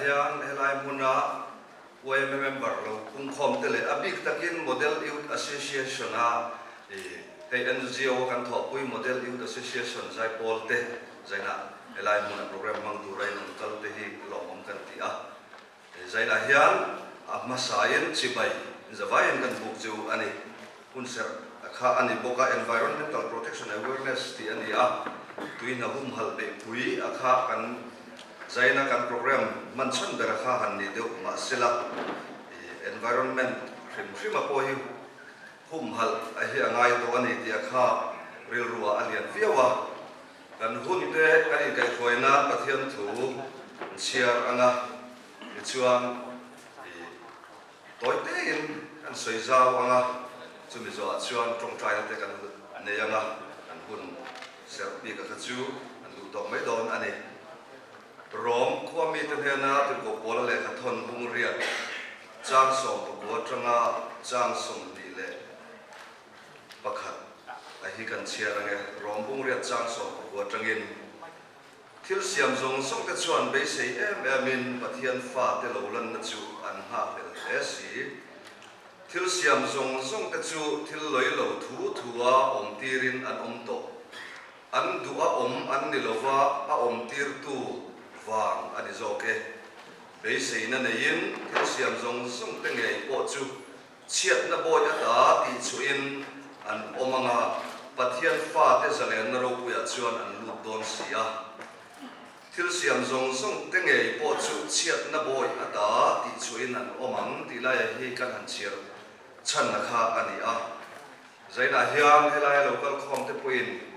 hian helai hmuna yma member lo pungkhawm te leh a bik takin Model Youth Association a hei NGO a kan thawhpui Model Youth Association zaipawl te zainah helai hmuna program hmang tura in awm kal te hi lawmawm kan ti a. Zainah hian a hmasain chibai zavaiin kan buk chu a ni. Hunserh kha a ni bawk a, Environmental Protection Awareness tih a ni a, tuihna humhalh beihpui a kha kan zaina kan program hman chhan ber a kha han ni deuh mahsela environment hrim hrim a pawh hi humhalh a hi a ngai tawh a ni tih a kha rilru ah a lian viau a. Kan hun te kan inkaihhruai nan Pathian thu an chhiar ang a, tichuan i tawi tein kan sawi zau ang a, chumi zawhah chuan tawngtaina te kan nei ang a, kan hun serh bik a kha chu an duh tawk mai dawn a ni. Rom khua mite hnena Tirhkoh Paula lehkha thawn bung riat chang 19 atanga chang 20 Pakhat a hi kan chhiar ang e, Rawmbung riat chang 19 atangin thil siam zawng zawng te chuan beisei em em in Pathian fa te lo lanna chu an nghakhlel hle si. Thil siam zawng zawng te chu thil lawih lo thu thu a awm tirin an awm tawh. An duh a awm an ni lova a awm tirtu vang a ni zawk e. Beiseina neiin thil siam zawng zawng te ngei pawh chu Chhiatna bawi ata tih chuhin an awm ang a, Pathian fate zalenna ropuiah chuan an lut dawn si a. Thil siam zawng zawng te ngei pawh chu chhiatna bawi ata tih chuhin an awm ang tih laia hi kan han chhiar chhanna kha a ni a. Zainah hian helaia lo kal khawm te pawhin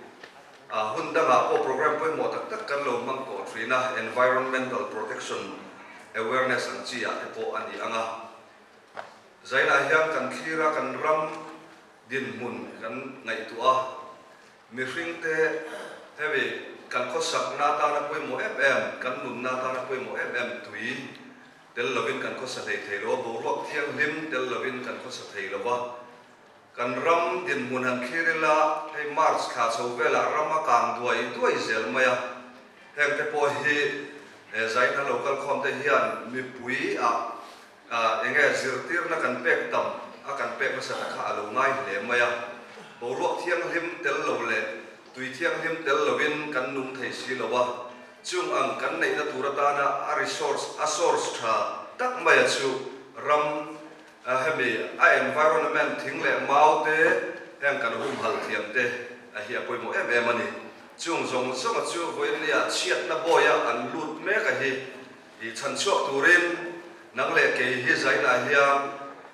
hun dangah pawh program pawimawh tak tak kan lo hmang tawh thin a, Environmental Protection Awareness ang chi ah te pawh a ni ang a. Zainah hian kan thlir a, kan ram dinhmun kan ngaihtuah a, mihringte hemi kan khawsakna atana pawimawh em em, kan nunna atana pawimawh em em tui tel lovin kan khawsa hlei thei lo a, boruak thianghlim tel lovin kan khawsa thei lo a. Kan ram dinhmun han thlir ila, hei March thla chho velah ram a kang duai duai zel mai a, hengte pawh hi Zaina local khawmte hian mipui ah Eng nge zirtirna kan pek tam a kan pek nasa ta kha a lo ngai hle mai a, boruak thianghlim tel lo leh tui thianghlim tel lovin kan nung thei si lo a, chung ang kan neihna tur atana a resource a source tha tak maia chu ram hemi a environment thing leh mau te heng kan humhalh thiam te a hi a pawimawh em em a ni. Chung zawng zawnga chu vawiinnia chhiatna bawia an lut mek a hi I chhan chhuak turin nang leh kei hi zainah hian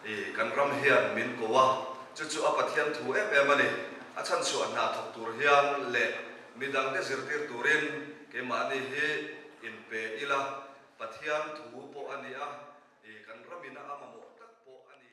i kan ram hian min ko a, chu chu a Pathian thu em em a ni. A chhan chhuah hna thawk tur hian leh midangte zirtir turin keimahni hi inpe ila, Pathian thu pawh a ni a, i kan ramina a mamawh tak pawh a ni.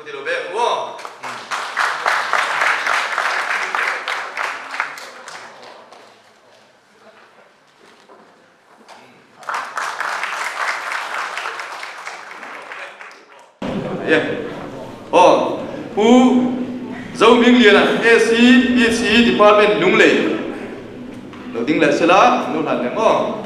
ti lo ve ang aw. Aw, Pu Zohmingliana ACPC Department Lunglei lo ding leh sela nu hlan leh maw?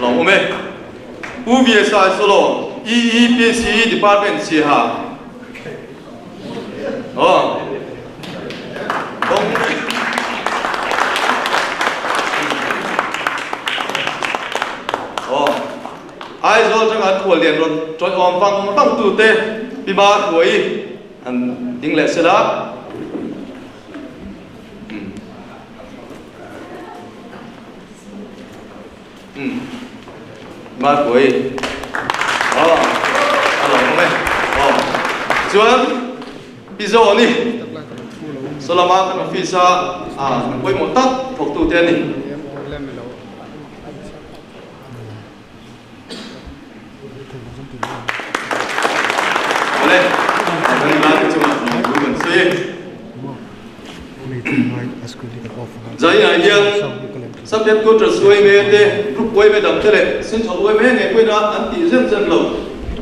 Lawm awm e. Pu VSI Solo EEPC Department Siaha. Aw. Dong. Aw. Aizawl tanga an khual lian rawn tawih awm vang vang tu te Pi Ba Hruai an ding leh sela. Ba Hruai. Aw. A lo awm e. Aw. Chuan Pi Zawni Solama kan office a pawimawh tak thawktu te a ni. Awle, kan nula te chungah lawmthu kan sawi e. Zainah hian Subject Quarters uaime te, Group uaime dang te leh Central uaime ngei pawhin a an tih zen zen lo.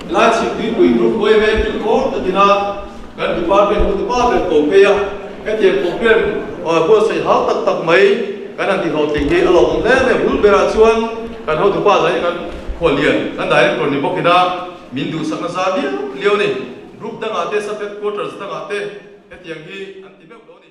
Helai Chhimtuipui Group uaime kilkhawr takin a kan department hotupa ber ko phei a, hetiang program buatsaih hau tak tak mai kan han tihlawhtling hi a lawmawm hle mai. Bul berah chuan kan hotupa zai kan khuallian kan director ni bawkin a min duhsak nasa viau liau a ni. Group dangah te sub headquarters dangah te hetiang hi an ti meuh lo a ni.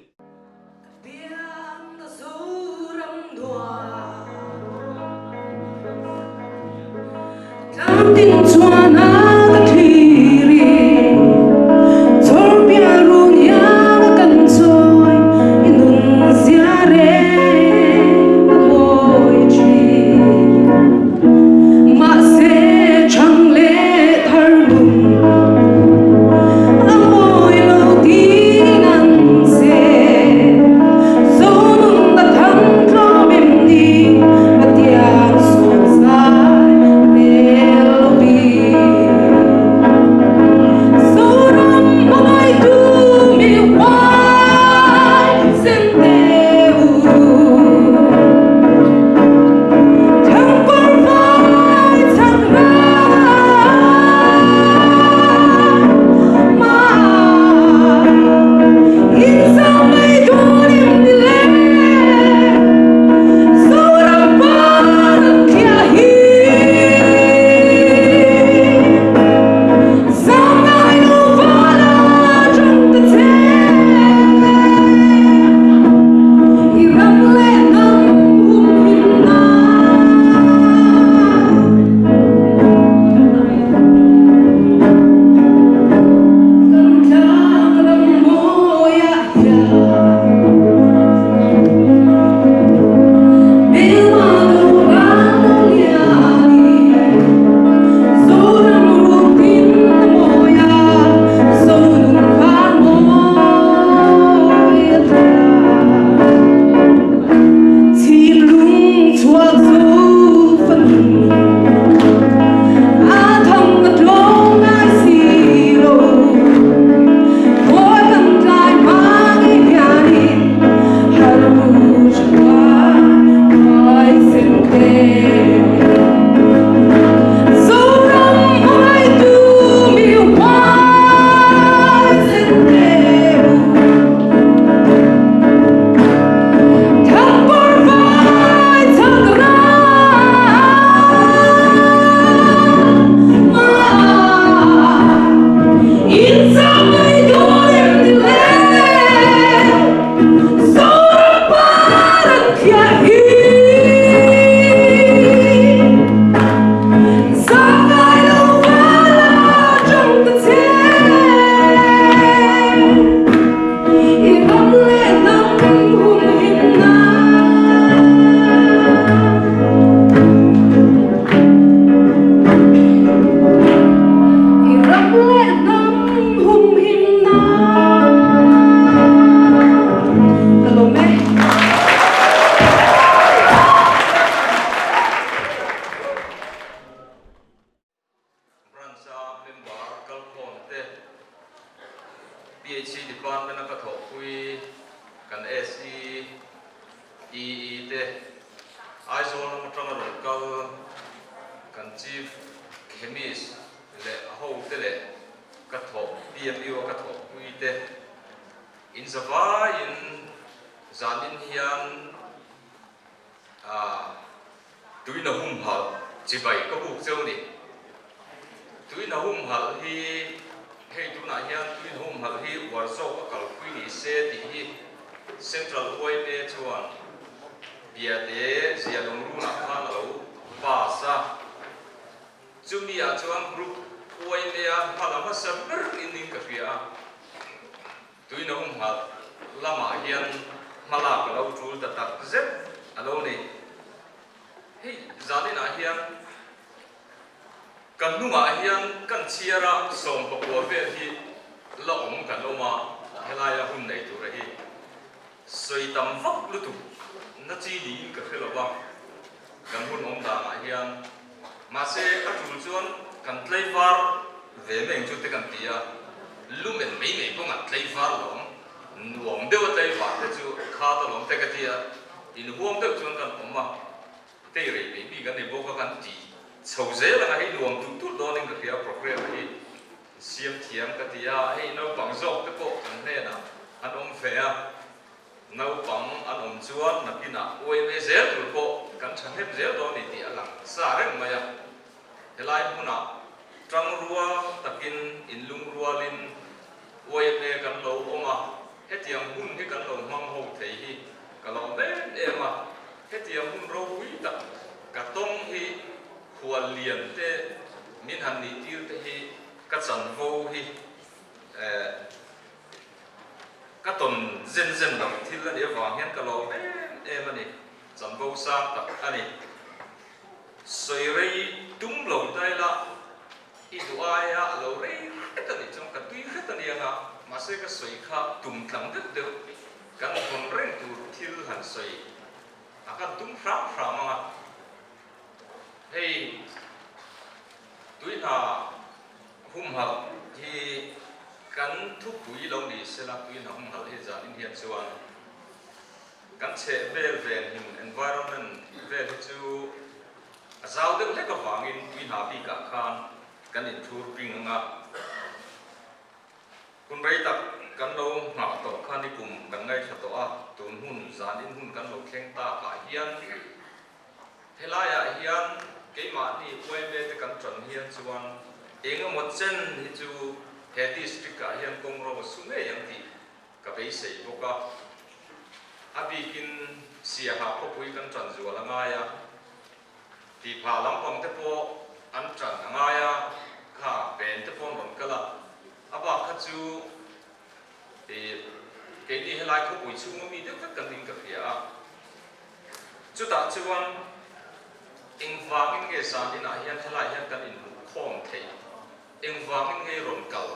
member kalkhawm te, PHC department a ka thawhpui kan SE, EE te, Aizawl lam atanga rawn kal kan Chief Chemist leh a hote leh ka thawh PMU a ka thawhpui te in zavaiin zanin hian Tuina humhalh chibai ka buk cheu ni. Tuina humhalh hi hei tunah hian tuina humhalh hi uar zawk a kalpui ni se tih hi Central yma chuan Biate zia lungrunah khan a lo pass a. Chumi ah chuan Group yma a hmala hmasa ber in in ka hria a. Tuina humhalh lamah hian hmalak a lo tul ta tak zet a lo ni. Hei zaninah hian kan hnungah hian kan chhiara 19 vel hi la awm kan awm a, helaia hun nei tura hi sawi tam vak lutuk na chi niin ka hre lo va, kan hun awm danah hian mahse a tul chuan kan tlaivar ve mai ang chu te kan ti a, lumen mai mai pawh an tlaivar lo ang, nuam deuh a tlaivar te chu khat alawm te ka ti a, inhuam deuh chuan kan awm a, tei rei peih bik an ni bawk a kan ti chho zel ang a, hei nuam tulh tulh dawnin ka hria programme hi siam thiam ka ti a, hei naupang zawk te pawh kan hnenah an awm ve a. Naupang an awm chuan nakinah yma zel tur pawh kan thahnem zel dawn ni tih a lang sa reng mai a. Helai hmunah tangrual takin inlungrualin yma kan lo awm a, hetiang hun hi kan lo hmang ho thei hi ka lawm em em a. Hetiang hun ropui tak ka tawng hi khual lian te min han nih tir te hi ka chanvo hi eh. Ka tawn zen zen lo thil a nih avang hian ka lawm em em a ni, chanvo sang tak a ni. Sawi rei tum lo ta ila i duh aia a lo rei hret a nih chuan ka tui hret a ni ang a, mahse ka sawi kha tum tlang deuh deuh kan hawn reng tur thil han sawi a kan tum hram hram ang a. Hei tui hna humhalh hi kan thupui lo ni sela tui hna humhalh hi zanin hian chuan kan chheh vel venhim environment vel hi chu a zau deuh hlek avangin tui hna bikah khan kan inthur ping ang a. Hun rei tak kan lo nghah tawh kha nikum kan ngaithla tawh a, tun hun zanin hun kan lo thleng takah hian Helaiah hian keimahni yma te kan tan hian chuan eng emaw chen hi chu he district ah hian kawng ro a su ngei ang tih ka beisei bawk a. A bikin Siaha khawpui kan tan zual a ngai a, tihphah lampang te pawh an tan a ngai a, kha pen te pawh an rawn kal a, a bak kha chu ih keini helai khawpui chhunga mi deuh vek kan ning ka hria a. Chutah chuan engvangin nge zaninah hian helaiah hian kan inhmuhkhawm theih? Engvangin nge i rawn kal?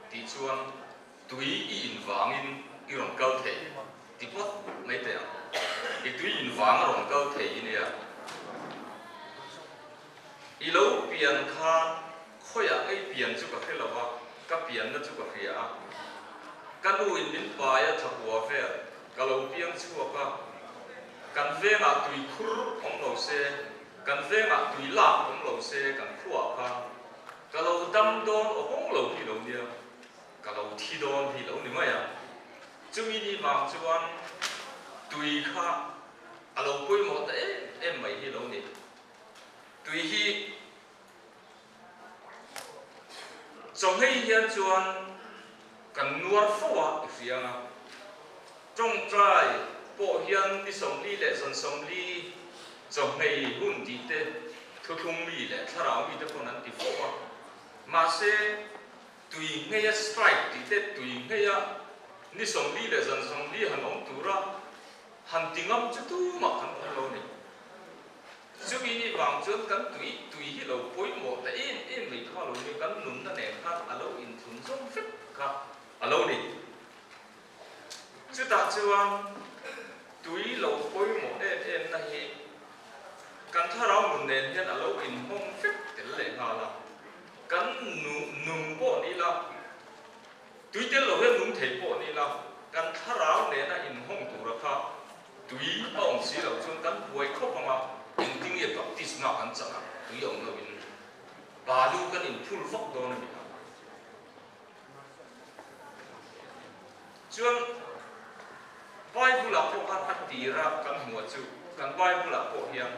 tih chuan tui i invangin i rawn kal thei ti phawt mai teh ang. I tui invang a rawn kal thei i nia. I lo pian khan khawiah ngei pian chu ka hre lo va, ka pianna chu ka hria a. Ka nu in min pai a thakua vel. Ka lo piang chhuak a, kan vengah tui khur awm lo se, kan vengah tui lak awm lo se kan khuaah khan ka lo dam dawn awhawng lo hi lo nia, ka lo thi dawn hi lo ni mai a. Chumi ni vang chuan tui kha a lo pawimawh ta em em mai hi lo ni. Tui hi Chawhmei hian chuan kan nuar fo a i hria ang a, tawngtai pawh hian ni 40 leh zan 40 chawhmei hun tih te thuthlung mi leh thlarau mi te pawn an ti fo a, mahse tui ngheia strike tih te tui ngheia ni 40 leh zan 40 han awm tura han ti ngam chu tumah kan awm lo ni. Chumi ni vang chuan kan tui tui hi lo pawimawh ta em em mai kha lo ni, kan nunna nen khan a lo inthun zawm vek kha a lo ni. Chutah chuan tui lo pawimawh em em na hi kan thlarau nun nen hian a lo inhawng vek tel leh nghal a, kan nu. Tui tel lo hian nung thei pawh ni la, kan thlarau nena inhawng tura kha tui a awm si loh chuan kan buai khawp ang a, engtinge baptisma kan chah ang, tui a awm loin balu kan inphul vak dawn a ni ang. Chuan Bible-ah pawh khan a tira kan hmuh chu kan Bible-ah pawh hian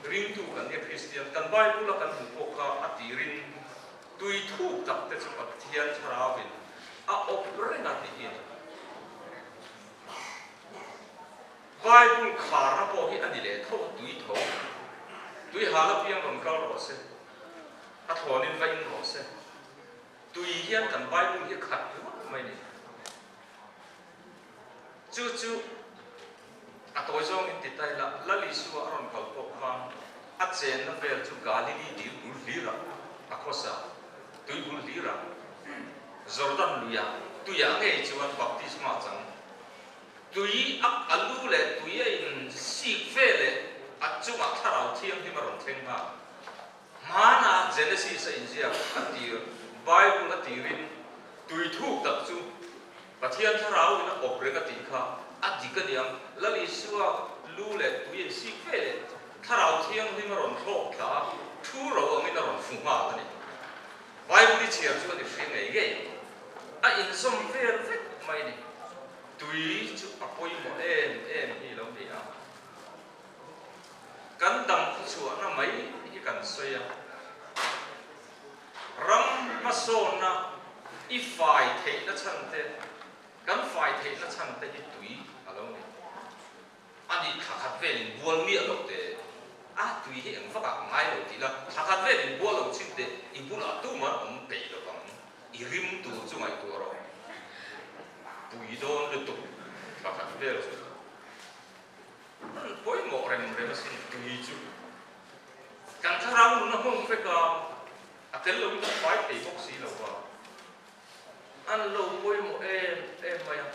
ringtu kan nia Kristian, kan Bible-a kan hmuh pawh kha a tirin tui thuk tak te chu Pathian thlarauin a awp reng a tih hi a ni. Bible kharna pawh hi a ni leh tho a, tui tho, tui hal apiang rawn kal rawh se, a thlawnin va in rawh se. Tui hian kan Bible hi a khat ringawt mai ni. Chu chu a tawi zawngin ti ta ila, Lal Isua a rawn kal pawh khan a chenna vel chu Galili dil bul hlirah a khawsa, tui bul hlirah, Jordan luiah tuiah ngei chuan baptisma chang. Tui a a lu leh tui a in sik ve leh a chungah thlarau thianghlim a rawn thleng nghal. Hmana Genesis a inziak a tir, Bible a tirin tui thuk tak chu Pathian thlarau in a awp reng a tih kha a dik a niang. Lal Isua lu leh tui in sik ve leh thlarau thianghlim a rawn thlawk thla a, thu ro angin a rawn fu nghal a ni. Bible i chhiar chu a ni hria ngei ngei ang. A inzawm vel vek mai a ni. Tui chu a pawimawh em em hi lo ni a. Kan dam khawchhuahna mai hi kan sawi a, ram hmasawnna i fai theihna chhan te, kan fai theihna chhan te hi tui a lo ni. A nih thla khat vel in bual miah lo te, a tui hi eng vakah ngai lo tih la, thla khat vel in bual lo chin te i bulah tuman awm peih lo vang, i rim tur chu ngaihtuah rawh, pui dawn lutuk thla khat vel chu. An pawimawh rem rem asin tui chu kan thlarau nun a hmang vek a, a tel loin kan fai thei bawk si lo va, an lo pawimawh em em mai a,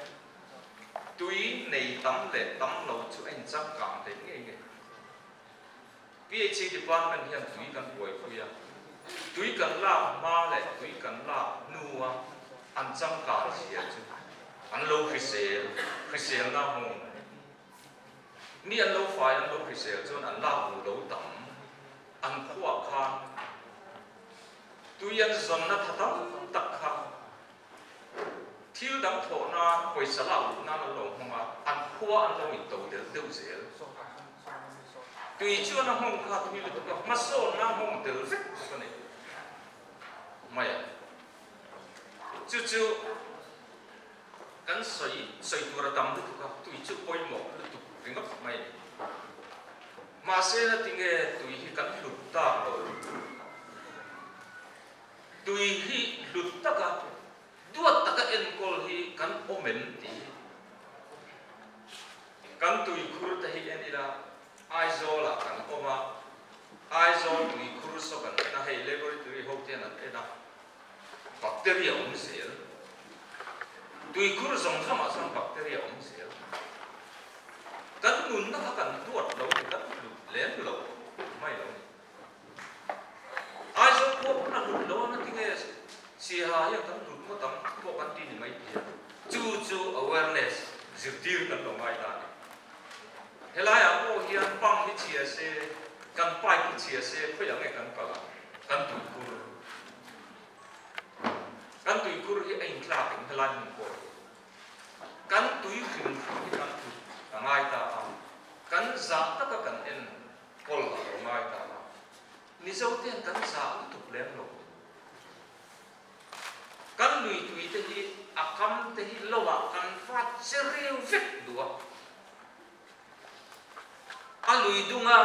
tui nei tam leh tam lo chu a inchangkang theih ngei ngei. PHE department hian tui kan buaipui a, tui kan lak hma leh tui kan lak hnua an changkang zia chu an lo hrisel, hriselna hmawng. Mi an lo fai, an lo hrisel chuan an lak duh lo tam, an khuah khan tui an zawnna tha tam tak kha Thil dang thawh nan, pawisa lak luh nan an lo hmang a, an khua an lo in to del deuh zel. Tui chuan a hmawng kha tui lutuk a, hmasawnna a hmawng tel vek bawk a ni mai a. Chu chu kan sawi sawi tur a tam lutuk a, tui chu pawimawh lutuk ringawt mai a ni. Mahse na tinge tui hi kan hlut tak lo? Tui hi hlut taka, duat taka enkawl hi kan awm em tih hi kan tuikhur te hi en ila, Aizawlah kan awm a, Aizawl tuikhur saw kan en a, hei laboratory ho te hian an en a, bacteria awm zel, tuikhur zawng zawngah chuan bacteria awm zel, kan nunna kha kan duat lo ni, kan hlut lem lo mai lo ni. Aizawl khua pawn a hlut lo a, ngatinge Siaha hian kan hlut ngawt ang pawh kan ti ni mai thei a, chu chu awareness zirtir kan lo ngai ta a ni. Helaiah pawh hian pump hi chhia se, kan pipe hi chhia se khawiah nge kan kal ang, kan tuikhur kan tuikhur hi a intlak in helai hmun pawh hi kan tui hrim hrim hi kan hlut a ngai ta a, kan zah taka kan en Kawl a lo ngai ta a, Mizo te hian kan zah lutuk lem lo. Kan lui tui te hi a kam te hi lo ah kan vat che reu vek duh a. A lui dunga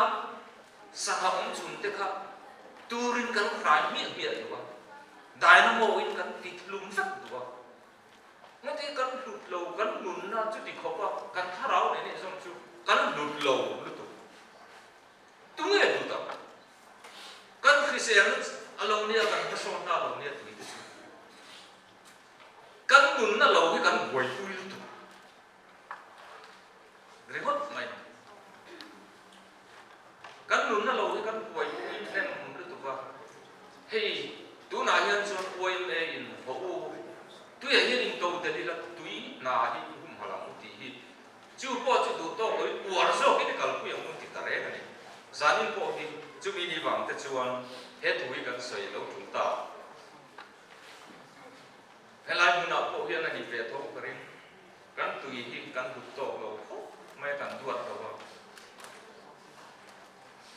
sangha awm chhun te kha turin kan hrai hmiah hmiah duh a, dynamo in kan ti hlum vek duh a. Ngati kan hlut lo, kan nunna chuti khawpa kan thlarau nen inzawm chu kan hlut lo lutuk. Tunge hlut ang? Kan hriselna a lo nia, kan hmasawnna a lo nia tui te chu. Kan nunna lo hi kan buaipui lutuk ringawt mai. Kan nunna lo hi kan buaipui hnem lutuk a, hei tunah hian chuan YMA in haw u, tuiah hian in to. tel ila tui hna hi i humhalh ang u tih hi chu pawh chu duh tawk loin uar zawkin i kalpui ang u ti ta reng a ni. Zanin pawh hi chumi ni vang te chuan he thu hi kan sawi lo tul ta. Helai hmunah pawh hian a ni ve tho ka ring. Kan tui hi kan hlut tawk lo khawp mai a kan duat lo a.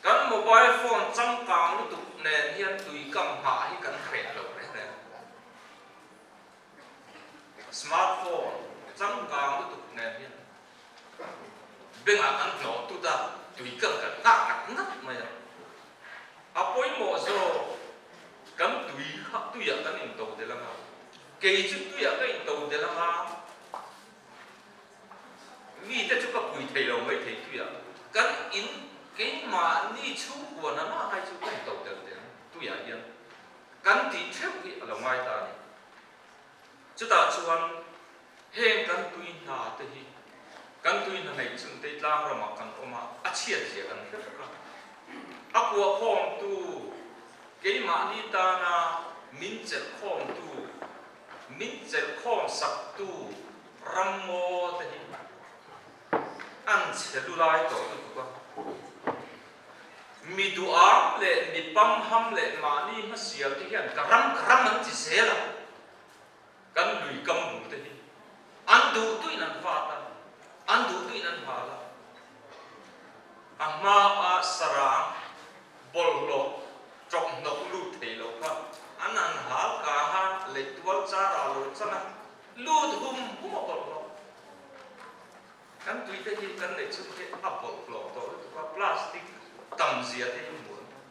Kan mobile phone changkang lutuk nen hian tui kam nghah hi kan hreh lo reng reng. Smart phone changkang lutuk nen hian bengah kan hnawh tut a, tui kam kan nghah ngat ngat mai a. A pawimawh zawk kan tui kha tuiah kan into tel anga, kei chu tuiah ka into tel anga, mite chu ka pui thei lo mai thei tuiah kan in keimahni chhungkua na na ngai chu ka into tel teh ang tuiah hian kan tih theuh hi a lo ngai ta a ni. Chutah chuan heng kan tui hna te hi kan tui hna neih chhun te tlang ramah kan awm a, a chhiat zia kan hre vek a. A kuah khawmtu keimahni tana min chelh khawmtu, min chelh khawm saktu ramngaw te hi an chhe lu lai tawh lutuk a. Mi duham leh mi pamham leh mahni hmasial te hian ka ram ka ram an ti zel a, kan lui kam bul te hi an duh duhin an vat a, an duh duhin an hal a, a hma a sarang bawlhhlawh tawmhnawk lut thei lo kha an han hal kang a, lei tual char ah lo chan a, lut hum hum a bawlhhlawh. Kan tui te hi kan neih chhung hi a bawlhhlawh tawh lutuk a, plastic tam zia te hi hmuh an awm.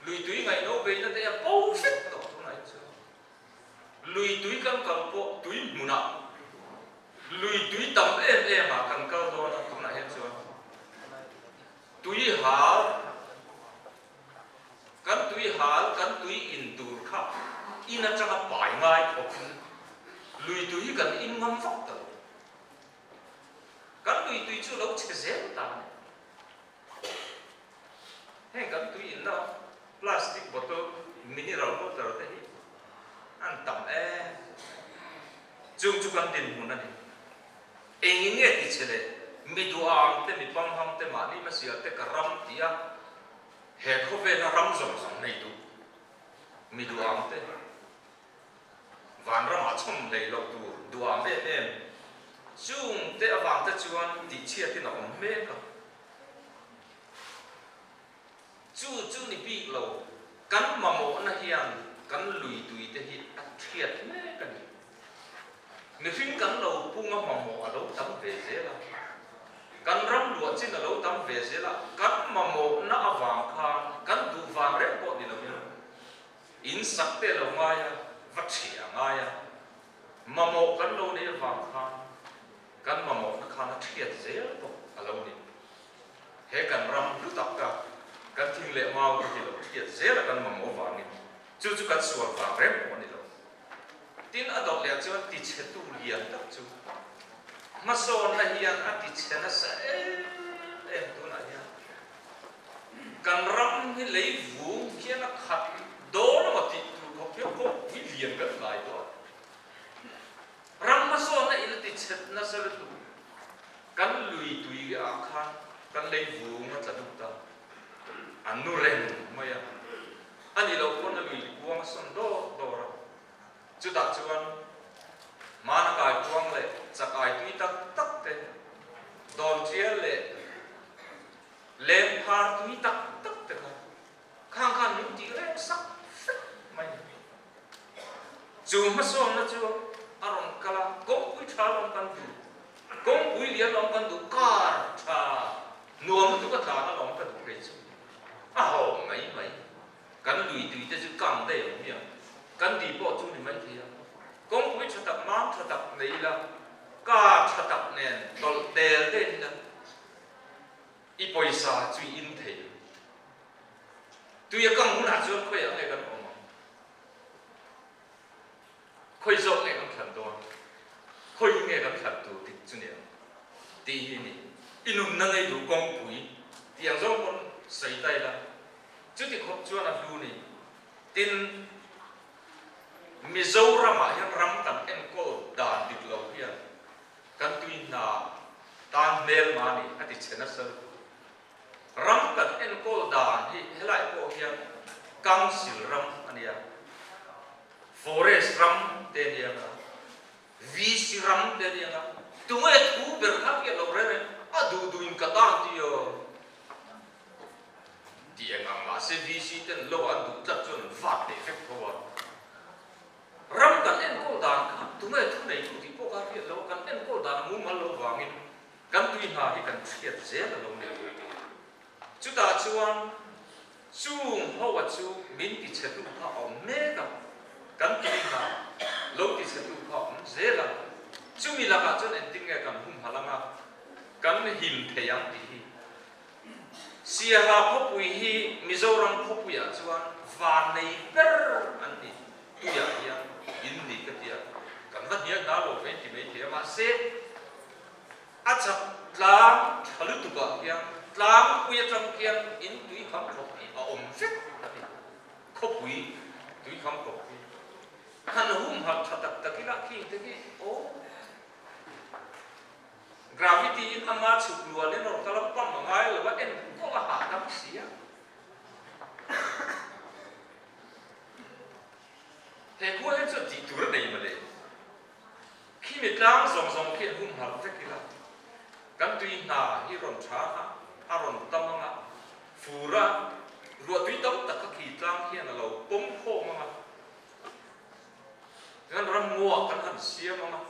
Lui tui ngaihno beihna te hi a bo vek tawh tunah hi chuan. Lui tui kan kal pawh tui hmunah lui tui tam em em ah kan kal dawn a tunah hian chuan tui hal kan tui hal kan tui in tur kha in atanga pai ngai khawpin lui tui hi kan in ngam vak ta lo. Kan tui tui chu lo chhe zel ta a ni. Heng kan tui inna plastic bottle, mineral water te hi an tam em. Chung chu kan dinhmun a ni. Engin nge ti che le? Mi duham te, mi pamham te, mahni hmasial te ka ram tih a, he khawvela ram zawng zawng nei duh mi duham te. Vanramah chhawm hlei loh tur duham em em. Chung te avang te chuan tihchhiatin a awm mek a. Chu chu ni bik lo, kan mamawhna hian kan lui tui te hi a thiat mek a ni. Mihring kan lo punga mamawh a lo tam ve zel a, kan ram luah chin a lo tam ve zel a, kan mamawhna avang khan kan duh vang reng pawh ni lovin, In sak te lo ngai a, va ṭhi a ngai a. Mamawh kan lo nei avang khan kan mamawhna khan a ṭhiat zel bawk a lo ni. He kan ram hlu tak ka kan thing leh mau te hi lo ṭhiat zel a kan mamawh vangin chu chu kan sual vang reng pawh a ni lo. Tin a dawt leh chuan tichhetu lian tak chu hmasawnna hian a tichhe nasa em em tunah hian. Kan ram hi lei vung hian a khat dawn emaw tih tur khawp hian kawngpui lian kan tlai tawh a. Ram hmasawnna in a ti chhet nasa lutuk. Kan lui tui ah khan kan lei vung a tla duk ta. A nu reng mai a. A nih loh pawn a lui kuang a sawn dawr dawr a. Chutah chuan hmana kai kuang leh chakai tui tak tak te, dawn tial leh Lengphar tui tak tak te kha khang khan min tih reng sak vek mai a ni. Chu hmasawnna chu a rawn kal a, kawngpui tha lawm kan duh, kawngpui lian lawm kan duh, car tha nuam lutuk a tlan alawm ka duh kei chu a hawm mai mai. Kan lui tui te chu kang daih ang hmiang, kan tih pawh chu ni mai thei a. Kawngpui tha tak, mam tha tak nei ila, car tha tak nen tawlh tel daih ila, I pawisa chu i in thei ang. Tui a kang hunah chuan khawiah nge kan awm ang? Khawi zawk nge kan thlan dawn? Khawi nge kan thlan tur dik chu ni ang? Tih hi ni. I nunna ngei duh kawngpui tih ang zawng pawn sawi ta ila, chuti khawp chuan a hlu ni. Tin, Mizoramah hian ram kan enkawl dan. Tan hmel mah ni a ti chhe nasa lutuk. Ram kan enkawl dan hi helai pawh hian Council ram a nia, Forest ram te a nia nga, VC ram te a nia nga, tunge thu ber kha hian lo reng reng a duh duh in ka tan tih aw tih eng ang mahse VC ten lo an duh tlat chuan an vat leh vek tho a. Ram kan enkawl dan kha tunge thu neitu tih pawh kha hriat lo, kan enkawl dan a mumal lo vangin kan tui hna hi kan hriat zel a lo ni. Chutah chuan chung hoa chu min tichhetu kha a awm mek a, kan tui hna lo tichhetu kha a awm zel a, chumi lakah chuan engtin nge kan humhalh anga kan him thei ang tih hi Siaha khawpui hi Mizoram khawpuiah chuan vannei ber an ni. Tuiah hian in ni ka tia, kan va hnial hna lo ve ti mai thei a, mahse a chak tlang tha lutukah hian tlangpui atang khian in tui kham khawp hi a awm vek a ni. Khawpui tui kham khawp hi han humhalh tha tak tak ila khing te hi aw. Gravity in ama chhuk luan in rawn kal a pump a ngai lo a en kawng a hahdam si a. He khua hian chuan tih tur a nei mawle. Khi mi tlang zawng zawng khi an humhalh vek ila. Kan tui hna hi rawn tha a, a rawn tam ang a, fur a, ruahtui tam tak kha khi tlang hian a lo pawm khawm ang a. Kan ramngaw kan han siam ang a.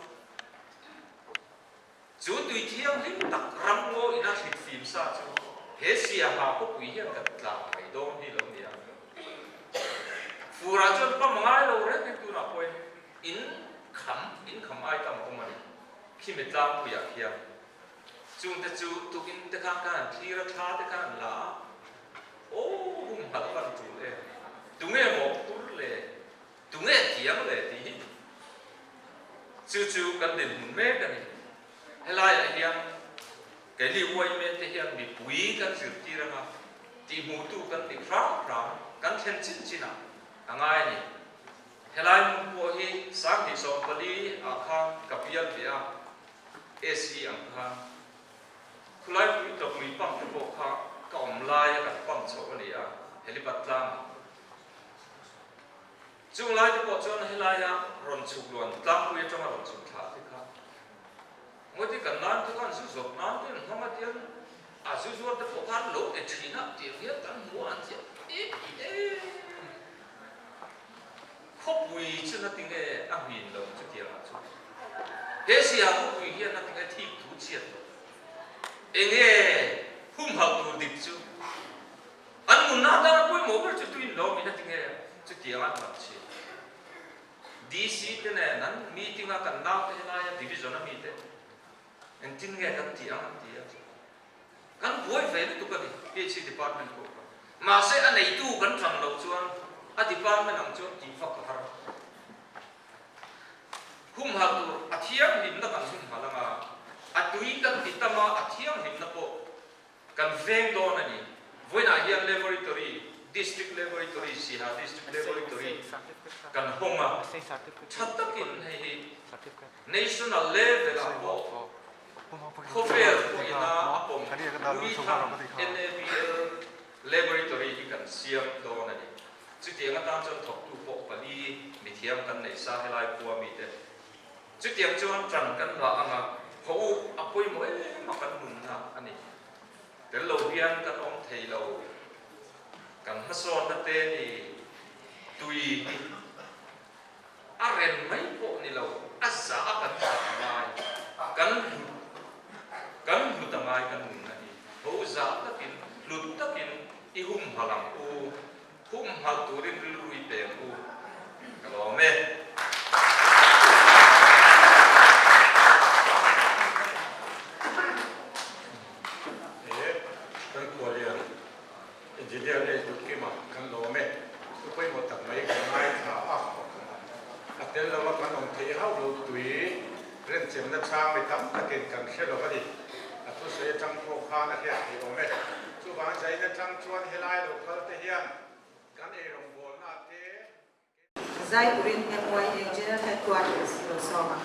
Chu tui thianghlim tak ramngaw ina thlit fim sa chu he Siaha khawpui hian kan tlang mai dawn hi lo nia. Furah chuan pam a ngai lo reng reng tunah pawhin in kham, in kham ai tam a awm a ni. Khimi tlangpuiah khian chungte chu tukin te khan khan an thlir a, thla te khan an la a, aw humhalh a van tul em, tunge mawhphur le? Tunge thiang le tih hi chu chu kan dinhmun mek a ni. Helaiah hian keini uaime te hian mipui kan zirtir anga tihhmuhtu kan nih hram hram kan thlen chin chinah a ngai a ni. Helai hmun pawh hi 2014 ah khan ka bial ve a, SE ang khan khulai pui tawpui pump te pawh kha ka awm laia kan pump chhoh a ni a, helipad tlangah. Chung lai te pawh chuan helaia rawn chhuk luan tlangpui atanga rawn chhuk thlah te kha ngawti kan nan te khan zu zawp nan te an hmang a tiang a zu zuar te pawh khan lo pe thin a tiang hian kan hmu a an ti a e e khawpui chu na tinge a hmin lo chutiang ah chuan he sia khawpui hian na tinge thik thu chhiat lo enge humhalh tur dik chu An nunna atana pawimawh ber chu tuin lawm in a ti nge chutiang an lam chhin. DC te nen an meeting a kan naute helaia division a mite engtin nge kan tih ang an ti a, kan buai ve lutuk a ni PHC department pawh kha. Mahse a neitu kan tan loh chuan a department ang chuan tih vak a har. Humhalh tur a thianghlimna kan humhalh anga a tui kan ti tam a, a thianghlimna pawh Kan veng dawn a ni. Vawiinah hian Laboratory, District Laboratory, Siha District Laboratory kan hawng a, tha takin hei hi National level ah pawh khawvel pawhin a a pawm Puithang NABL Laboratory hi kan siam dawn a ni. Chutiang atan chuan thawktu pawh pali mithiam kan nei sa helai khua mite. Chutiang chuan ṭan kan la ang a, haw u, a pawimawh em a kan nunna a ni. Tel lo hian kan awm thei lo. Kan hmasawnna te ni tui hi a rem mai pawh ni lo, a za a kan zah a ngai, kan hlut, kan hlut a ngai kan nunna hi. Haw u zah takin, hlut takin i humhalh ang u. Humhalh turin rilru i peng u, ka lawm e. He kan khualian Engineer H Dutkima kan lawm e. Thu pawimawh tak mai kan ngaithla a, a tel lova kan awm theih hauh lo tui remchemna chang mi tam takin kan hre lo a ni. A thusawi atang pawh khan a hriat theih awm e. Chuvang zain atang chuan helai lo kal te hian kan eirawngbawlna te. Zaipurin MYA General Headquarters lo sawm a.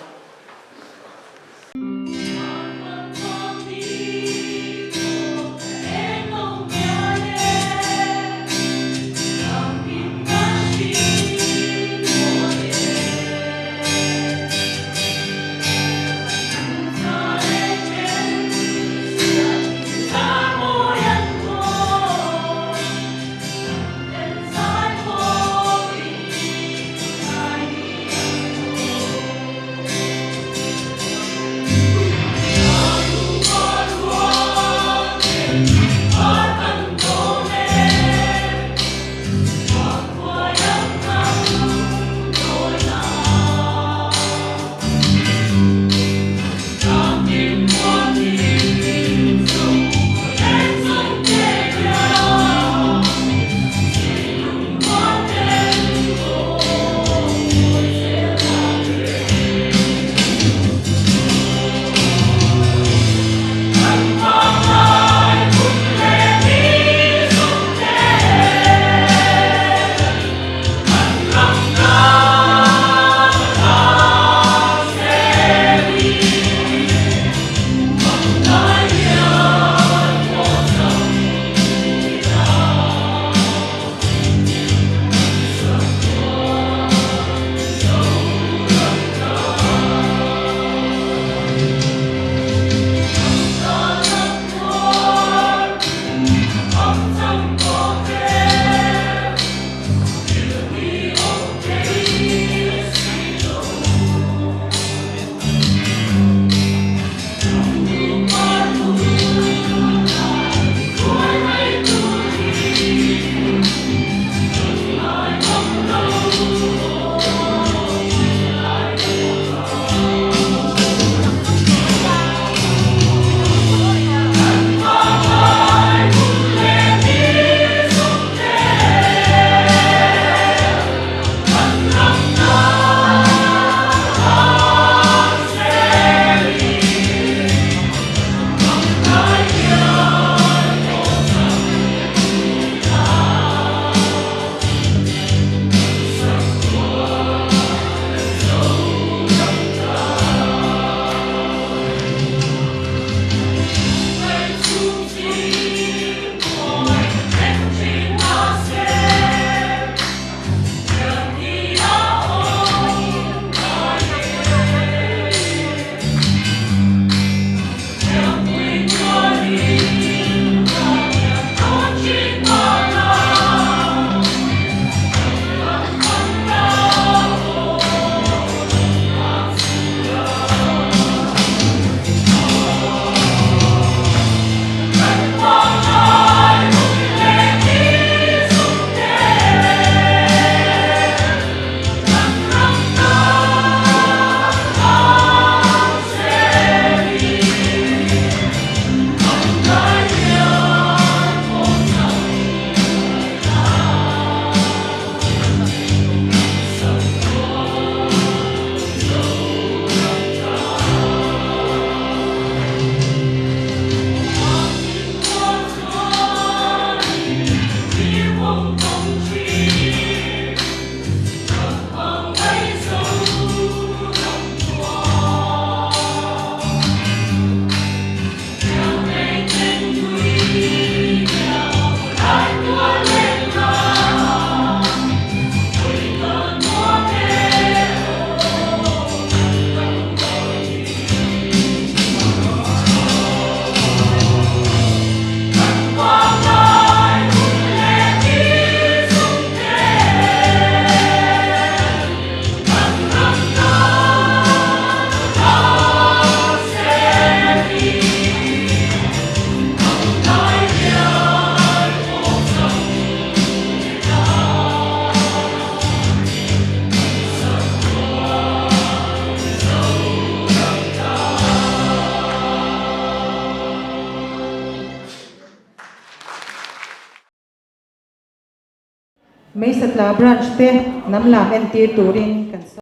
Meisatla Branch te hnam lam entir turin kan sawm.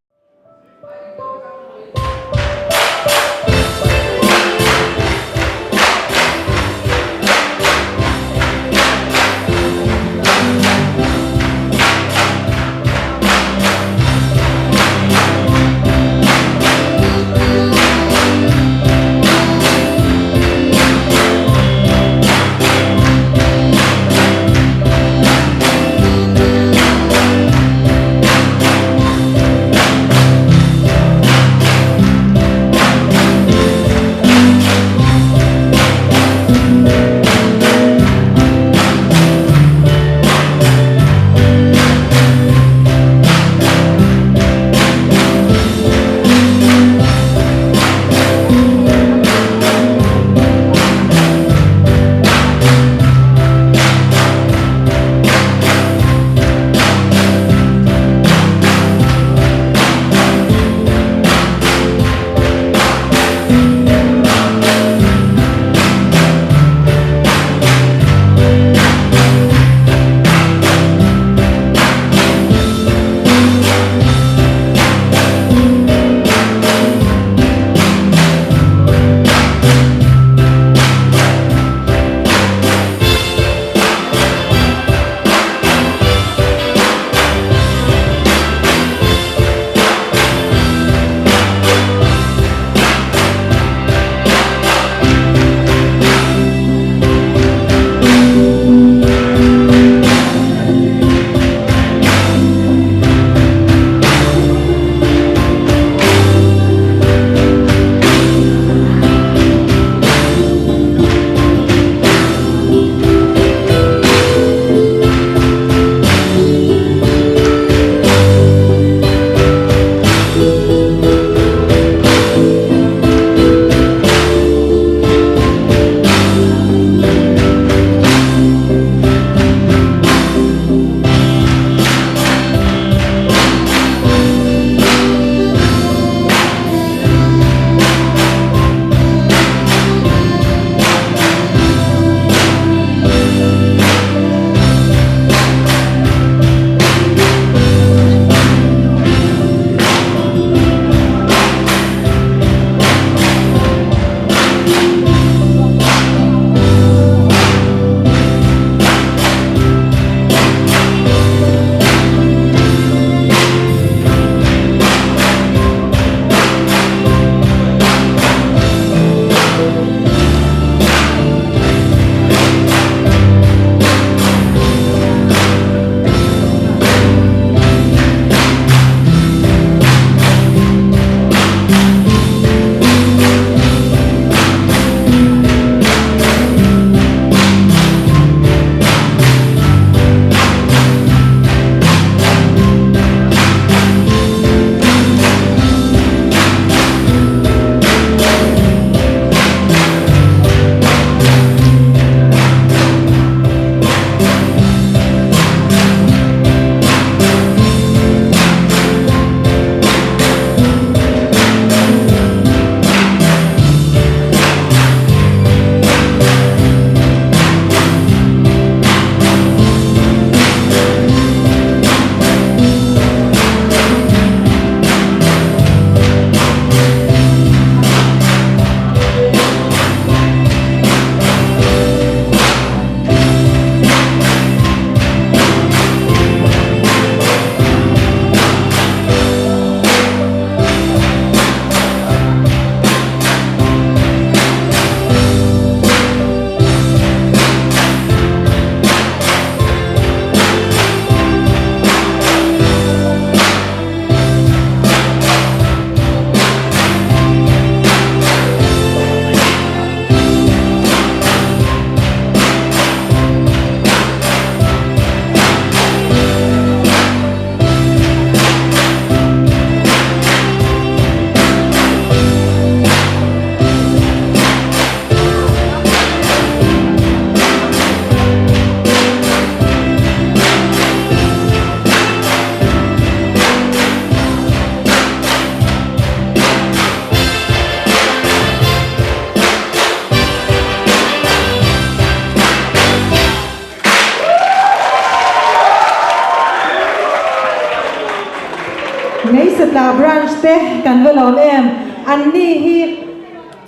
Branch te kan va lawm em? Anni hi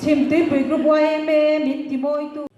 Chhimtuipui Group yma min timawitu.